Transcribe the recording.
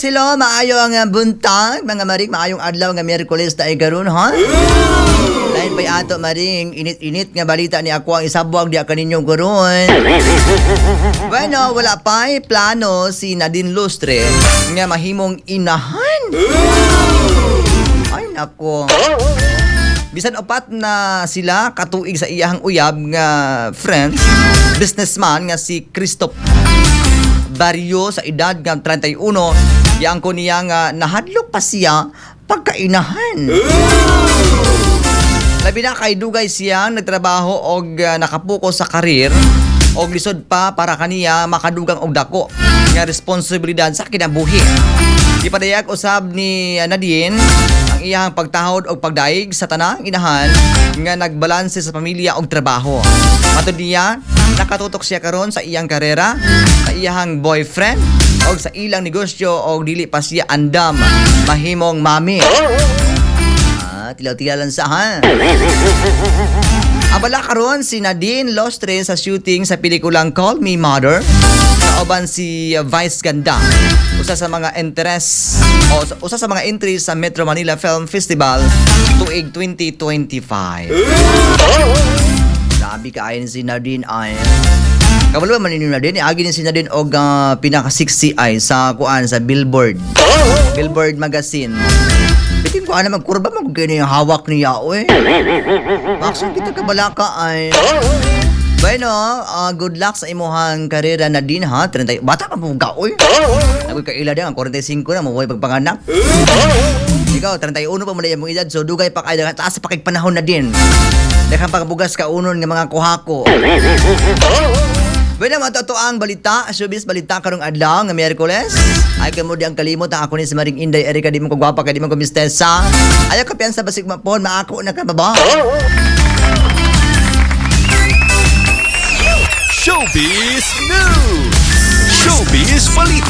Yes, hello, maayo ang buntag, mga maring, maayong adlaw nga Miyerkules ta karon, ha? Lain pa'y ato, maring, init-init nga balita ni ako ang isabwag di kaninyo karon. Bueno, wala pa'y plano si Nadine Lustre nga mahimong inahan. Ay, nako. Bisan 4 na sila katuig sa iyahang uyab nga friends, businessman nga si Christoph Barrio sa edad nga 31, giangko niya nga nahadlok pa siya pagkainahan. Labi na kay dugay siyang nagtrabaho og nakapuko sa karir og lisod pa para kaniya makadugang og dako nga responsibilidad sa kinabuhi. Gipadayag usab ni Nadine ang iyang pagtahod og pagdaig sa tanang inahan nga nagbalanse sa pamilya og trabaho. Matud niya, nakatutok siya karon sa iyang karera, sa iyang boyfriend og sa ilang negosyo og dili pa siya andam mahimong mami. Ah, tilaw-tilaw lang sa ha. Abala karon si Nadine Lustre sa shooting sa pelikulang Call Me Mother. Kauban si Vice Ganda. Usa sa mga interest o usa sa mga entries sa Metro Manila Film Festival tuig 2025. Grabe kaayo ni si Nadine ay. Kabalo ba man ninyo Nadine? Agi ni si Nadine og pinaka 60 ay sa kuan sa Billboard. Billboard magazine. Bitin ko ana magkurba mo kung yung hawak niya oy. Baksun kita kabalaka ay. Bueno, good luck sa imuhang karera, Nadine, ha. 30, bata pa mo ka oy. Ako kaila din ang 45 na mo pagpanganak. Ikaw 31 pa mo na imong edad, so dugay pa kay taas pa kay panahon na din. Daghang pagbugas kaunon nga mga kuhako. Bueno, mga ang balita, showbiz balita karong adlaw nga Miyerkules. Ay kamo di ang kalimot ang ako ni si Maring Inday Erika, di mo ko gwapa kay di mo ko mistesa. Ayaw ka piyansa basig mapon, maako na ka ba? Showbiz News! Showbiz Balita!